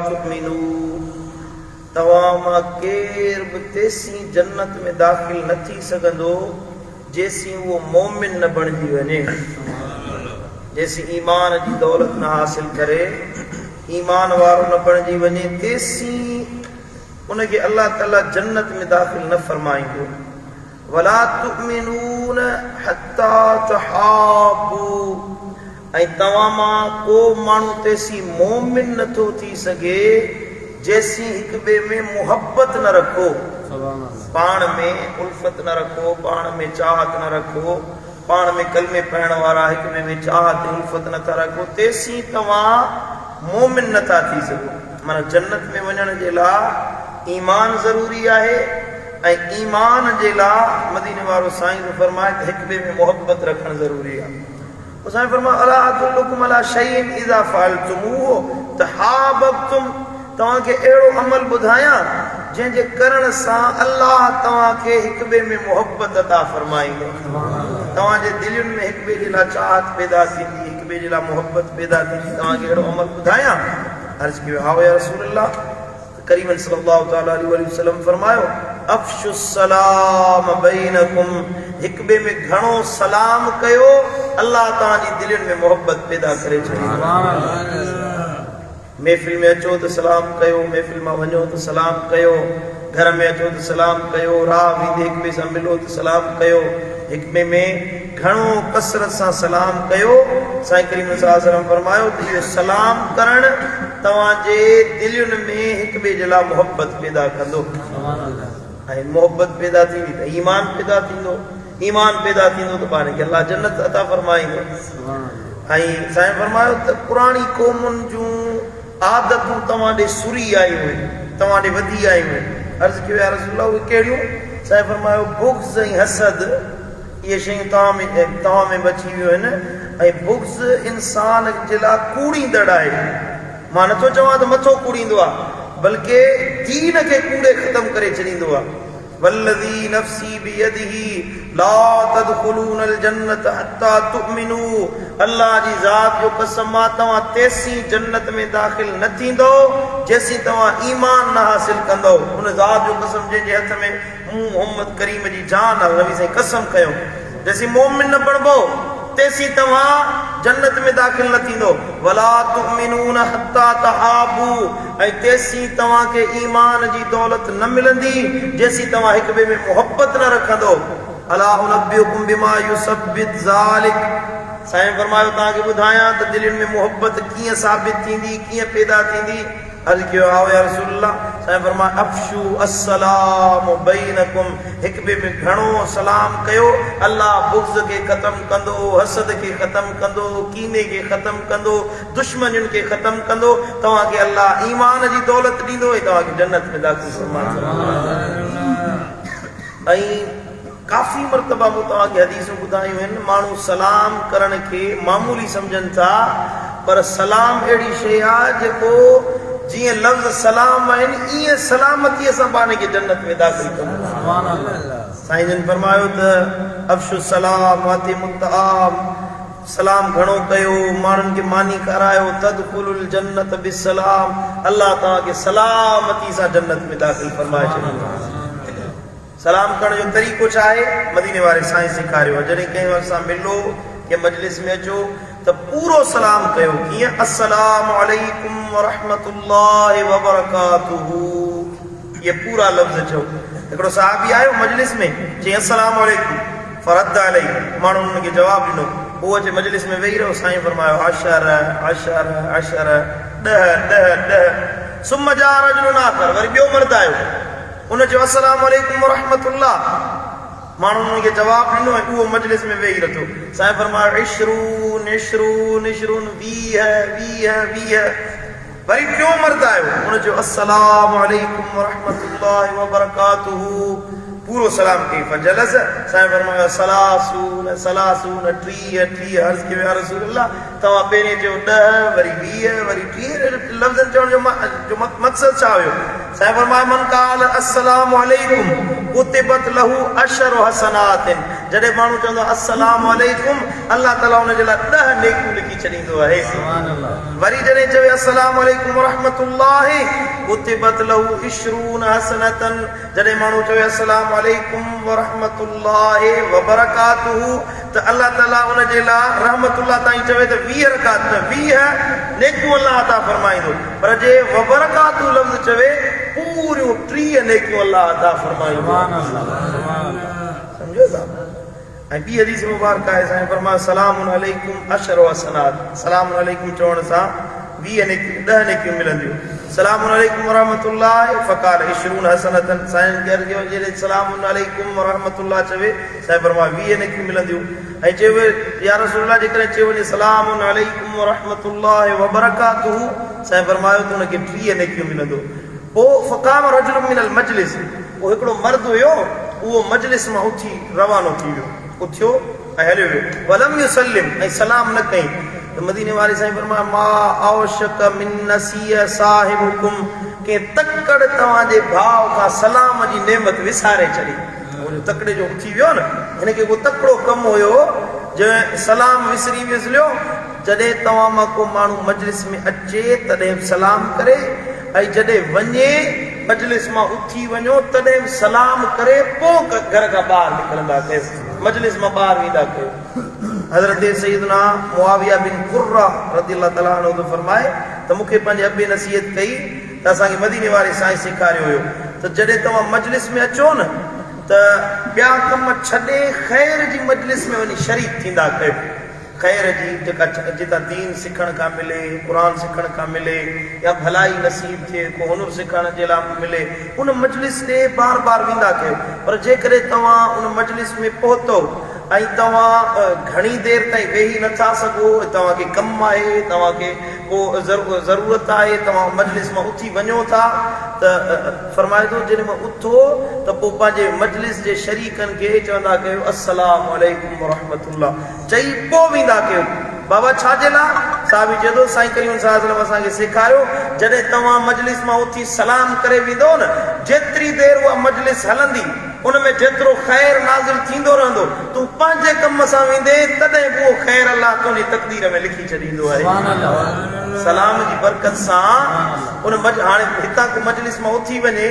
تؤمنوا توهان مان ڪير به تيسين جنت ۾ داخل نه ٿي سگهندو جيسين اهو مؤمن نه بڻجي وڃي، جيسين ايمان جي دولت نه حاصل ڪري، ايمان وارو نه بڻجي وڃي تيسين ان کي الله تعالي جنت ۾ داخل نه فرمائيندو. ولا تؤمنون حتي تحابوا ۽ توهان مان ڪو ماڻهو تيسين مؤمن نه ٿو ٿي سگهي جيسين هڪ ٻئي ۾ محبت نه رکو، پاڻ ۾ الفت نه رکو، پاڻ ۾ چاهت نه رکو، پاڻ ۾ ڪلمي پڙهڻ وارا هڪ ٻئي ۾ چاهت ۽ الفت نه ٿا رکو تيسين توهان مؤمن نه ٿا ٿي سگهو. معنيٰ جنت ۾ وڃڻ جي لاء ايمان ضروري آهي ۽ ايمان جي لاء مديني وارو سائين ٿو فرمائي ته هڪ ٻئي ۾ محبت رکڻ ضروري آهي. پوء سائين فرمايو الا ادلڪم علي شيء اذا فعلتموه تحاببتم توهان کي اهڙو عمل ٻڌايان جنهن جي ڪرڻ سان الله توهان کي هڪ ٻئي ۾ محبت عطا فرمائيندو. توهان جي دلين ۾ هڪ ٻئي جي لاء چاهت پيدا ٿيندي، هڪ ٻئي جي لاء محبت پيدا ٿيندي، توهان کي اهڙو عمل ٻڌايان؟ عرض ڪيو هائو يا رسول الله. ڪريم صلّي الله تعالٰي عليه واٰله وسلّم فرمايو، افشوا السّلام بينڪم هڪ ٻئي ۾ گهڻو سلام ڪيو، الله توهان جي دلين ۾ محبت پيدا ڪري ڇڏيندو. محفل ۾ اچو ته سلام ڪيو، محفل مان وڃو ته سلام ڪيو، گهر ۾ اچو ته سلام ڪيو، راهه ويندي هڪ ٻئي سان ملو ته سلام ڪيو، هڪ ٻئي ۾ گهڻو ڪثرت سان سلام ڪيو، سائين ڪريم صلي الله عليه وسلم فرمايو ته اهو سلام ڪرڻ توهان جي دلين ۾ هڪ ٻئي جي لاء محبت پيدا ڪندو ۽ محبت پيدا ٿيندي ته ايمان پيدا ٿيندو، ايمان پيدا ٿيندو ته پاڻ کي الله جنت عطا فرمائيندو. ۽ سائين فرمايو ته پراڻي قومن جون عادتون توهان ڏي سري آيون آهن، توهان ڏي وڌي آيون آهن. عرض ڪيو يا رسول الله اهي ڪهڙيون؟ سائين فرمايو بغض ۽ حسد اهي شيون توهان ۾ توهان ۾ به اچي ويون آهن ۽ بغض انسان جي لاء ڪوڙيندڙ آهي. مان نٿو چوان ته مٿو ڪوڙيندو آهي بلڪه دين کي ڪوڙي ختم ڪري ڇڏيندو آهي. والذي نفسي بيده لا تدخلون الجنة حتي تؤمنوا الله جي ذات جو قسم آ توهان تيسين جنت ۾ داخل نه ٿيندؤ جيسين توهان ايمان نه حاصل ڪندؤ ان ذات جو قسم جنهن جي هٿ ۾ مون محمد ڪريم جي جان آ نبي سائين قسم کنيو جيسين مؤمن نه بڻبو تيسين توهان جنت ۾ داخل نه ٿيندؤ ولا تؤمنون حتي تحابوا ۽ تيسين توهان کي ايمان جي دولت نه ملندي جيسين توهان هڪ ٻئي ۾ محبت نه رکندؤ. الا انبئڪم بما يثبت ذلک سائين فرمايو توهان کي ٻڌايان ته دلين ۾ محبت ڪيئن ثابت ٿيندي ڪيئن پيدا ٿيندي؟ عرض ڪيو هائو يا رسول الله سائين فرمايو افشو السلام بينڪم هڪ ٻئي ۾ گهڻو سلام ڪيو الله بغض کي ختم ڪندو حسد کي ختم ڪندو ڪيني کي ختم ڪندو دشمنين کي ختم ڪندو، توهان کي الله ايمان جي دولت ڏيندو ۽ توهان کي جنت ۾ داخل فرمائيندو. ۽ ڪافي مرتبه مون توهان کي حديثون ٻڌايون آهن، ماڻهو سلام ڪرڻ کي معمولي سمجهن ٿا، پر سلام اهڙي شيء آهي جيڪو جيئن لفظ سلام آهن ايئن سلامتيء سان ٻانهي کي جنت ۾ داخل ڪندو. سائين جن فرمايو ته افشوا السلام واطعموا الطعام. سلام گهڻو ڪيو، ماڻهن کي ماني کارايو، تدخلوا الجنة بالسلام، الله توهان کي سلامتي سان جنت ۾ داخل فرمائي ڇڏيندو. سلام ڪرڻ جو طريقو ڇا آهي؟ مديني واري سائين سيکاريو آهي، جڏهن ڪنهن سان ملو، ڪنهن مجلس ۾ اچو ته پورو سلام ڪيو، ڪيئن؟ السلام عليڪم ورحمة الله وبرڪاته، اهي پورا لفظ چئو. هڪڙو صحابي آيو مجلس ۾، چيائين السلام عليڪم. فرد عليه، ماڻهن ان کي جواب ڏنو. هو اچي مجلس ۾ ويهي رهيو، سائين فرمايو، عشر، عشر، عشر، ڏهه، ڏهه، ڏهه. ثم جاء رجل آخر، وري ٻيو مرد آيو، ان چيو، السلام عليڪم ورحمة الله. ماڻهن ان کي جواب ڏنو ۽ اهو مجلس ۾ ويهي رهيو. سائين فرمايو، عشرون، عشرون، عشرون، 20، 20، 20. وري ٽيون مرد آيو، ان چيو، السلام عليڪم ورحمة الله وبرڪاته پورو سلام ڪيائين، فجلس، سائين فرمايو، ثلاثون، ثلاثون، 30، 30، عرض ڪيو، يا رسول الله، توهان پهرين چيو 10، وري 20، وري 30، لفظن چوڻ جو مقصد ڇا هيو؟ سائين فرمايو، من قال السلام عليڪم ڪتبت له عشر حسنات، جڏهن ماڻهو چوندو آهي السلام عليڪم الله تعالي ان جي لاء ڏهه نيڪيون لکي ڇڏيندو آهي. وري جڏهن چوي السلام عليڪم ورحمة الله ڪتبت له عشرون حسنة جڏهن ماڻهو چوي السلام عليڪم ورحمة الله وبرڪاته ته الله تعالي ان جي لاء رحمة الله تائين چوي ته 20 رڪعت نه 20 نيڪيون الله عطا فرمائيندو پر جي وبرڪاته لفظ چوي پوريون 30 نيڪيون الله عطا فرمائيندو. سمجهو ٿا؟ ۽ ٻي حديث مبارڪ آهي سائين فرمايو سلام عليڪم عشر حسنات سلام عليڪم چوڻ سان 20 نيڪيون 10 نيڪيون ملنديون سلام عليڪم ورحمة الله فقال 20 حسنة سائين عرض ڪيو جڏهن سلام عليڪم ورحمة الله چوي سائين فرمايو 20 نيڪيون ملنديون ۽ چيو يا رسول الله جيڪڏهن چيو وڃي سلام عليڪم ورحمة الله وبرڪاته سائين فرمايو ته ان کي 30 نيڪيون ملندو پوء فقام رجل من المجلس پوء هڪڙو مرد هيو، اهو مجلس مان اٿي روانو ٿي ويو، اٿيو ۽ هليو ويو، ولم يسلم ۽ سلام نه ڪيائين ته مديني واري سائين فرمايو، ما اوشڪ من نسي صاحبڪم ڪنهن تڪڙ توهان جي ڀاء کان سلام جي نعمت وساري ڇڏي. هو جو تڪڙي جو اٿي ويو نه، هن کي ڪو تڪڙو ڪم هيو، جنهن سلام وسري ويس ليو، جڏهن توهان مان ڪو ماڻهو مجلس ۾ اچي تڏهن به سلام ڪري ۽ جڏهن وڃي، مجلس مان اٿي وڃو تڏهن به سلام ڪري پوء گهر کان ٻاهر نڪرندا ڪيو، مجلس مان ٻاهر ويندا ڪيو. حضرت سيدنا معاويه بن قره رضي الله تعالٰي عنه ٿو فرمائي ته مون کي پنهنجي ابي نصيحت ڪئي ته اسان کي مديني واري سائين سيکاريو هيو ته جڏهن توهان مجلس ۾ اچو نه ته ٻيا ڪم ڇڏي خير جي مجلس ۾ وڃي شريڪ ٿيندا ڪيو. خير جي جيڪا جتان دين سکڻ کان ملي، قرآن سکڻ کان ملي يا ڀلائي نصيب ٿئي، ڪو هنر سکڻ جي لاء ملي، ان مجلس ڏي بار بار ويندا ڪيو. پر جيڪڏهن توهان ان مجلس ۾ پهتؤ ۽ توهان گهڻي دير تائين ويهي نه ٿا سگهو، توهان کي ڪم آهي، توهان کي ڪو ضرورت آهي، توهان مجلس مان اٿي وڃو ٿا ته فرمائي ٿو جڏهن مان اٿو ته پوء پنهنجي مجلس جي شريڪن کي چوندا ڪيو السلام عليڪم ورحمة الله. چئي پوء ويندا ڪيو. بابا ڇا جي لاء؟ صحابي چئي ٿو، سائين ڪريم صلي الله عليه وسلم اسان کي سيکاريو، جڏهن توهان مجلس مان اٿي سلام ڪري ويندؤ نه، جيتري دير اها مجلس هلندي، ان ۾ جيترو خير نازل ٿيندو رهندو، تون پنهنجي ڪم سان ويندين، تڏهن به اهو خير الله تنهنجي تقدير ۾ لکي ڇڏيندو آهي. سلام جي برڪت سان ان هاڻي هتان ڪو مجلس مان اٿي وڃي،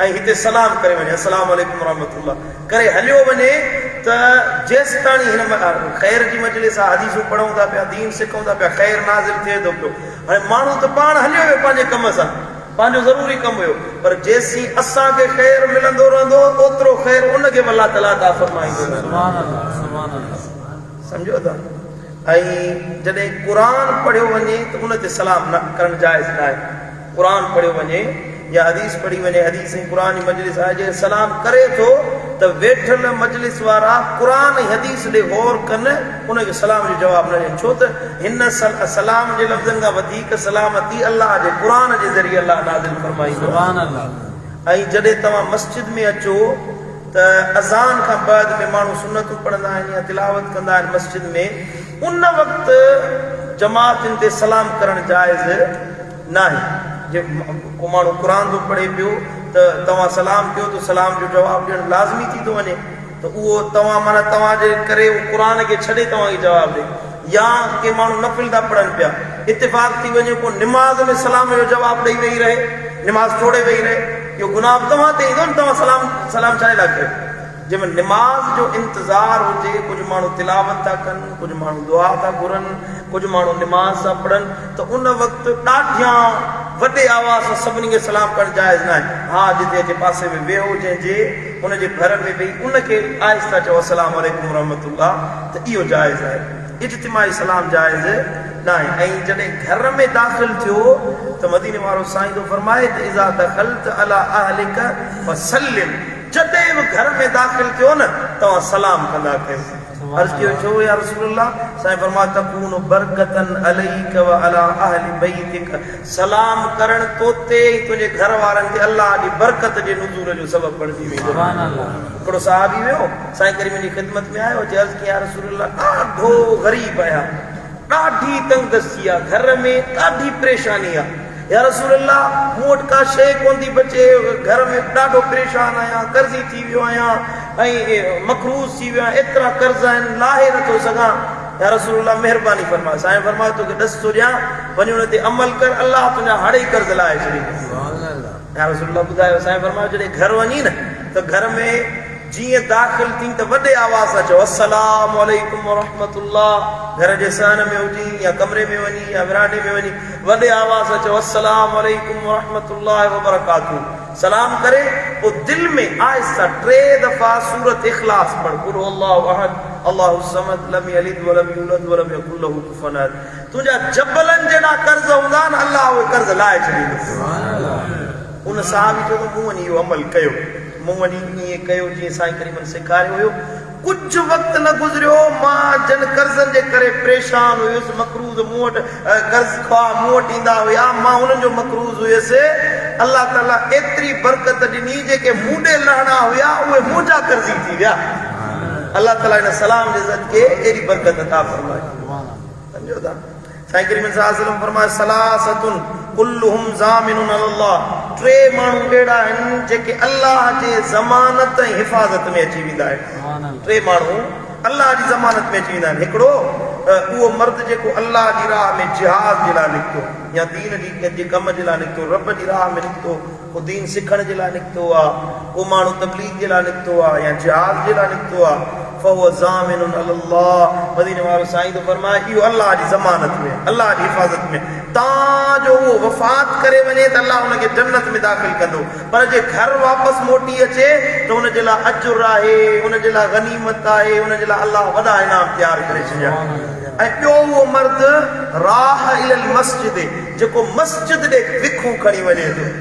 ۽ هتي سلام ڪري وڃي السلام عليڪم ورحمة الله ڪري هليو وڃي ته جيستاڻي هن خير جي مجلس آ حديثون پڙهون ٿا پيا دين سکون ٿا پيا خير نازل ٿئي ٿو پيو هاڻي ماڻهو ته پاڻ هليو ويو پنهنجي ڪم سان پنهنجو ضروري ڪم هيو پر جيسين اسان کي خير ملندو رهندو اوترو خير ان کي به الله تعالي عطا فرمائيندو رهندو. سبحان الله سبحان الله. سمجهو ٿا ۽ جڏهن قرآن پڙهيو وڃي ته ان تي سلام نه ڪرڻ جائز ناهي. قرآن پڙهيو وڃي يا حديث پڙهي وڃي، حديث ۽ قرآن جي مجلس آهي، جيڪڏهن سلام ڪري ٿو ته ويٺل مجلس وارا قرآن ۽ حديث ڏي غور ڪن، ان کي سلام جو جواب نه ڏين، ڇو ته هن سلام جي لفظن کان وڌيڪ سلامتي الله جي قرآن جي ذريعي الله نازل فرمائيندو آهي. ۽ جڏهن توهان مسجد ۾ اچو ته اذان کان بعد ۾ ماڻهو سنتون پڙهندا آهن يا تلاوت ڪندا آهن مسجد ۾، ان وقت جماعتين تي سلام ڪرڻ جائز ناهي. جي ڪو ماڻهو قرآن ٿو پڙهي پيو ته توهان سلام ڪيو ته سلام جو جواب ڏيڻ لازمي ٿي ٿو وڃي ته اهو توهان معنيٰ توهان جي ڪري اهو قرآن کي ڇڏي توهان کي جواب ڏي يا ڪي ماڻهو نفل ٿا پڙهن پيا اتفاق ٿي وڃي ڪو نماز ۾ سلام جو جواب ڏئي ويهي رهي نماز ٽوڙي ويهي رهي اهو گناهه به توهان تي ايندو نه توهان سلام سلام ڇا جي لاء ڪيو. جنهن ۾ نماز جو انتظار هجي، ڪجهه ماڻهو تلاوت ٿا ڪن، ڪجهه ماڻهو دعا ٿا گهرن، ڪجهه ماڻهو نماز ٿا پڙهن ته ان وقت ڏاڍيان وڏي آواز سان سڀني کي سلام ڪرڻ جائز ناهي. ها جتي اچي پاسي ۾ ويهو جنهن جي ان جي ڀر ۾ ويهي ان کي آهسته چئو السلام عليڪم ورحمة الله ته اهو جائز آهي. اجتماعي سلام جائز ناهي ۽ جڏهن گهر ۾ داخل ٿيو ته مديني وارو سائين ٿو فرمائي ته اذا دخلت علي اهلک فسلم جڏهن به گهر ۾ داخل ٿيو نه توهان سلام ڪندا ڪيو. عرض ڪيو ڇو يا رسول الله؟ سائين فرمايو تڪون برڪة عليک وعلي اهل بيتک سلام ڪرڻ تو تي ۽ تنهنجي گهر وارن تي الله جي برڪت جي نزول جو سبب بڻجي ويندو. هڪڙو صحابي ويو سائين ڪريم جي خدمت ۾ آيو اچي عرض ڪيائين يا رسول الله ڏاڍو غريب آهيان ڏاڍي تنگدستي آ گهر ۾ ڏاڍي پريشاني آ يا رسول الله مون وٽ ڪا شيء ڪونه ٿي بچي، گهر ۾ ڏاڍو پريشان آهيان، قرضي ٿي ويو آهيان، ۽ مقروض ٿي ويو آهيان، ايترا قرض آهن، لاهي نه ٿو سگهان. يا رسول الله مهرباني فرماء. سائين فرمايو توکي ڏس ٿو ڏيان، وڃي ان تي عمل ڪر، الله تنهنجا هڙئي قرض لاهي ڇڏيندو. يا رسول الله ٻڌايو، سائين فرمايو جڏهن گهر وڃين نه ته گهر ۾ جيئن داخل ٿين ته وڏي آواز سان چئو السلام عليڪم ورحمة الله گهر جي صحن ۾ هجين يا ڪمري ۾ وڃين يا ورانڊي ۾ وڃين وڏي آواز سان چئو السلام عليڪم ورحمة الله وبرڪاته سلام ڪري پوء دل ۾ آهسته ٽي دفعا سورة اخلاص پڙھ قل هو الله احد الله الصمد لم يلد ولم يولد ولم يڪن له ڪفوا احد تنهنجا جبلن جيڏا قرض هوندا نه الله اهي قرض لاهي ڇڏيندو. ان صحابي چيو ته مون وڃي اهو عمل ڪيو. مون وڃي ائين ڪيو جيئن سائين ڪريمن سيکاريو هيو. ڪجهه وقت نه گذريو مان جن قرضن جي ڪري پريشان هيس، مقروض مون وٽ قرض خواهه مون وٽ ايندا هيا، مان انهن جو مقروض هيس. الله تعاليٰ ايتري برڪت ڏني جيڪي مون ڏي لهڻا هيا اهي منهنجا قرضي ٿي ويا. الله تعاليٰ هن سلام جي صدقي ايڏي برڪت عطا فرمائي. سمجهو ٿا؟ سائين ڪريم صلي الله عليه وسلم فرمايو ثلاثة ڪلهم ضامن علي الله ٽي ماڻهو اهڙا آهن جيڪي الله جي ضمانت ۽ حفاظت ۾ اچي ويندا آهن. ٽي ماڻهو الله جي ضمانت ۾ اچي ويندا آهن. هڪڙو اهو مرد جيڪو الله جي راهه ۾ جهاد جي لاء نڪتو يا دين جي ڪم جي لاء نڪتو، رب جي راهه ۾ نڪتو، ڪو دين سکڻ جي لاء نڪتو آ، ڪو ماڻهو تبليغ جي لاء نڪتو آ يا جهاد جي لاء نڪتو آ، فهو ضامن علي الله، مديني وارو سائين ٿو فرمائي اهو الله جي ضمانت ۾، الله جي حفاظت ۾، تان جو اهو وفات ڪري وڃي ته الله ان کي جنت ۾ داخل ڪندو، پر جي گهر واپس موٽي اچي ته ان جي لاء اجر آهي، ان جي لاء غنيمت آهي، ان جي لاء الله وڏا انعام تيار ڪري ڇڏيا. ۽ ٻيو اهو مرد راح الي المسجد، جيڪو مسجد ڏي وکون کڻي وڃي ٿو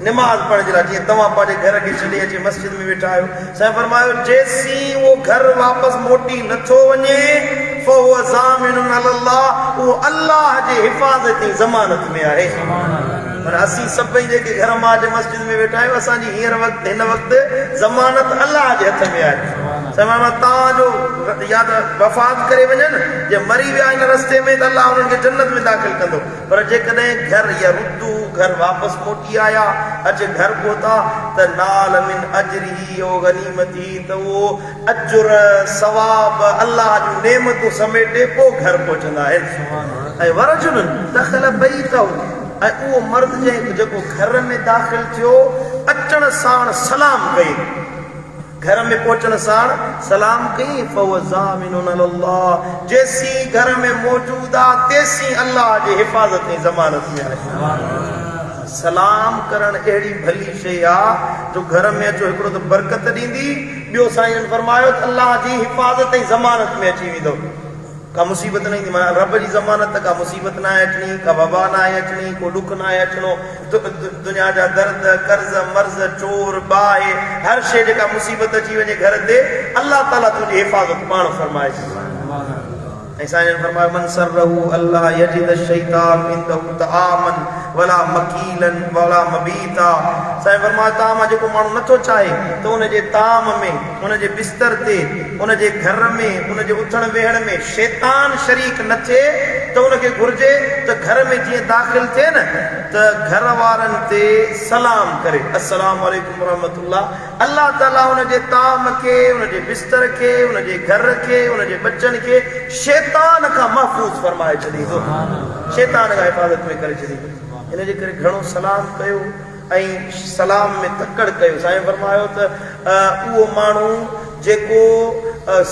نماز پڙهڻ جي لاء جيئن توهان پنهنجي گهر کي ڇڏي اچي مسجد ۾ ويٺا آهيو. سائين فرمايو جيسين اهو گهر واپس موٽي نه ٿو وڃي فهو ضامن علي الله اهو الله جي حفاظت ۽ ضمانت ۾ آهي. معنيٰ اسين سڀئي جيڪي گهر مان اچي مسجد ۾ ويٺا آهيون اسان جي هينئر وقت هن وقت ضمانت الله جي هٿ ۾ آهي. سائين فرمايو توهان جو يا ته وفات ڪري وڃن جي مري ويا هن رستي ۾ ته الله انهن کي جنت ۾ داخل ڪندو پر جيڪڏهن گهر يردو گهر واپس موٽي آيا اچي گهر پهتا ته نال من اجره و غنيمته ته اهو اجر، ثواب، الله جون نعمتون سميٽي پوء گهر پهچندا آهن. ۽ ورجل دخل بيته ۽ اهو مرد جنهن جيڪو گهر ۾ داخل ٿيو اچڻ ساڻ سلام ڪيائين. گهر ۾ پهچڻ ساڻ سلام ڪيائين، فهو ضامن علي الله، جيسين گهر ۾ موجود آ تيسين الله جي حفاظت ۽ ضمانت ۾ آهي. سلام ڪرڻ اهڙي ڀلي شيء آ جو گهر ۾ اچو هڪڙو ته برڪت ڏيندي، ٻيو سائين جن فرمايو ته الله جي حفاظت ۽ ضمانت ۾ اچي ويندو. ڪا مصيبت نه ايندي معنيٰ رب جي ضمانت ته ڪا مصيبت ناهي اچڻي، ڪا وبا ناهي اچڻي، ڪو ڏک ناهي اچڻو، دنيا جا درد، قرض، مرض، چور، باهه، هر شيء جيڪا مصيبت اچي وڃي گهر تي الله تعاليٰ تنهنجي حفاظت پاڻ فرمائي ڇڏيندو. ۽ سائين جن فرمايو من سره الا يجد الشيطان عنده طعاما ولا مقيلا ولا مبيتا سائين فرمايو توهان مان جيڪو ماڻهو نٿو چاهي ته ان جي طعام ۾ ان جي بستر تي ان جي گهر ۾ ان جي اٿڻ ويهڻ ۾ شيطان شريڪ نه ٿئي ته ان کي گهرجي ته گهر ۾ جيئن داخل ٿئي نه ته گهر وارن تي سلام ڪري السلام عليڪم ورحمة الله الله تعالي ان جي طعام کي ان جي بستر کي ان جي گهر کي ان جي ٻچن کي شيطان کان محفوظ فرمائي ڇڏيندو شيطان کان حفاظت ۾ ڪري ڇڏيندو ان جي ڪري گهڻو سلام ڪيو ۽ سلام ۾ تڪڙ ڪيو. سائين فرمايو ته اهو ماڻهو جيڪو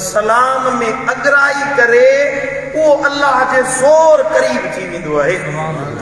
سلام ۾ اڳرائي ڪري اهو الله جي زور قريب ٿي ويندو آهي.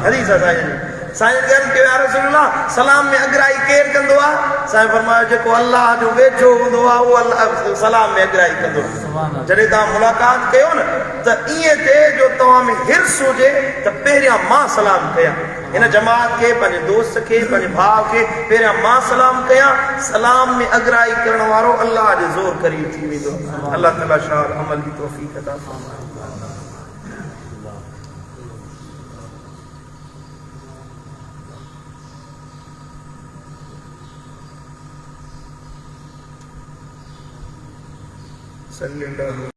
حديث آهي سائين جن جي. سائين جن عرض ڪيو يا رسول الله سلام ۾ اڳرائي ڪير ڪندو آهي؟ سائين فرمايو جيڪو الله جو ويجهو هوندو آهي اهو الله سلام ۾ اڳرائي ڪندو آهي. جڏهن توهان ملاقات ڪيو نه ته ائين ٿئي جو توهان ۾ حرص هجي ته پهريان مان سلام ڪيان. هن جماعت کي، پنهنجي دوست کي، پنهنجي ڀاء کي پهريان مان سلام ڪيان، سلام ۾ اڳرائي ڪرڻ وارو الله جي زور قريب ٿي ويندو. الله تعالي شال عمل جي توفيق عطا فرمائي. صلي الله.